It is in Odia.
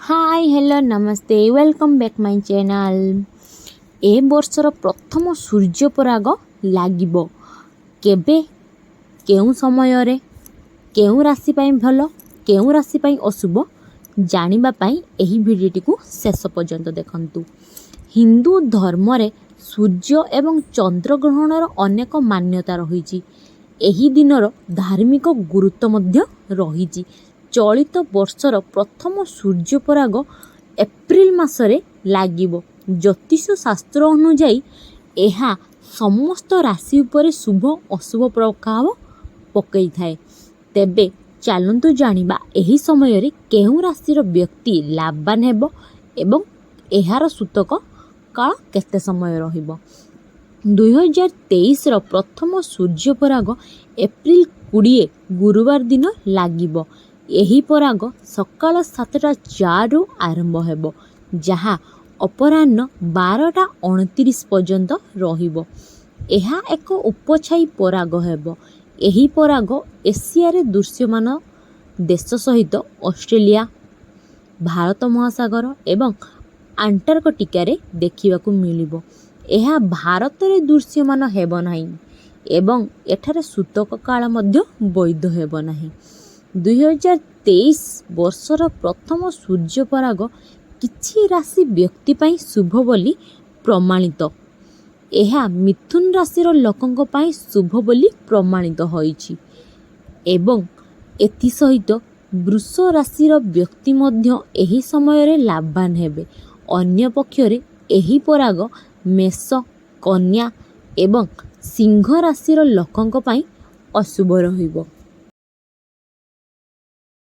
High, hello, Namaste, welcome back my channel. ଏ ବର୍ଷର ପ୍ରଥମ ସୂର୍ଯ୍ୟପରାଗ ଲାଗିବ କେବେ, କେଉଁ ସମୟରେ, କେଉଁ ରାଶି ପାଇଁ ଭଲ, କେଉଁ ରାଶି ପାଇଁ ଅଶୁଭ, ଜାଣିବା ପାଇଁ ଏହି ଭିଡ଼ିଓଟିକୁ ଶେଷ ପର୍ଯ୍ୟନ୍ତ ଦେଖନ୍ତୁ। ହିନ୍ଦୁ ଧର୍ମରେ ସୂର୍ଯ୍ୟ ଏବଂ ଚନ୍ଦ୍ରଗ୍ରହଣର ଅନେକ ମାନ୍ୟତା ରହିଛି। ଏହି ଦିନର ଧାର୍ମିକ ଗୁରୁତ୍ୱ ମଧ୍ୟ ରହିଛି। ଚଳିତ ବର୍ଷର ପ୍ରଥମ ସୂର୍ଯ୍ୟପରାଗ ଏପ୍ରିଲ ମାସରେ ଲାଗିବ। ଜ୍ୟୋତିଷ ଶାସ୍ତ୍ର ଅନୁଯାୟୀ ଏହା ସମସ୍ତ ରାଶି ଉପରେ ଶୁଭ ଅଶୁଭ ପ୍ରଭାବ ପକାଇଥାଏ। ତେବେ ଚାଲନ୍ତୁ ଜାଣିବା, ଏହି ସମୟରେ କେଉଁ ରାଶିର ବ୍ୟକ୍ତି ଲାଭବାନ ହେବ ଏବଂ ଏହାର ସୂତକ କାଳ କେତେ ସମୟ ରହିବ। 2023ର ପ୍ରଥମ ସୂର୍ଯ୍ୟପରାଗ ଏପ୍ରିଲ 20 ଗୁରୁବାର ଦିନ ଲାଗିବ। ଏହି ପରାଗ ସକାଳ 7:04ରୁ ଆରମ୍ଭ ହେବ, ଯାହା ଅପରାହ୍ନ 12:29 ପର୍ଯ୍ୟନ୍ତ ରହିବ। ଏହା ଏକ ଉପଛାଇ ପରାଗ ହେବ। ଏହି ପରାଗ ଏସିଆରେ ଦୃଶ୍ୟମାନ ଦେଶ ସହିତ ଅଷ୍ଟ୍ରେଲିଆ, ଭାରତ ମହାସାଗର ଏବଂ ଆଣ୍ଟାର୍କଟିକାରେ ଦେଖିବାକୁ ମିଳିବ। ଏହା ଭାରତରେ ଦୃଶ୍ୟମାନ ହେବ ନାହିଁ ଏବଂ ଏଠାରେ ସୂତକ କାଳ ମଧ୍ୟ ବୈଧ ହେବ ନାହିଁ। 2023 ବର୍ଷର ପ୍ରଥମ ସୂର୍ଯ୍ୟପରାଗ କିଛି ରାଶି ବ୍ୟକ୍ତି ପାଇଁ ଶୁଭ ବୋଲି ପ୍ରମାଣିତ। ଏହା ମିଥୁନ ରାଶିର ଲୋକଙ୍କ ପାଇଁ ଶୁଭ ବୋଲି ପ୍ରମାଣିତ ହୋଇଛି ଏବଂ ଏଥିସହିତ ବୃଷ ରାଶିର ବ୍ୟକ୍ତି ମଧ୍ୟ ଏହି ସମୟରେ ଲାଭବାନ ହେବେ। ଅନ୍ୟପକ୍ଷରେ ଏହି ପରାଗ ମେଷ, କନ୍ୟା ଏବଂ ସିଂହ ରାଶିର ଲୋକଙ୍କ ପାଇଁ ଅଶୁଭ ରହିବ।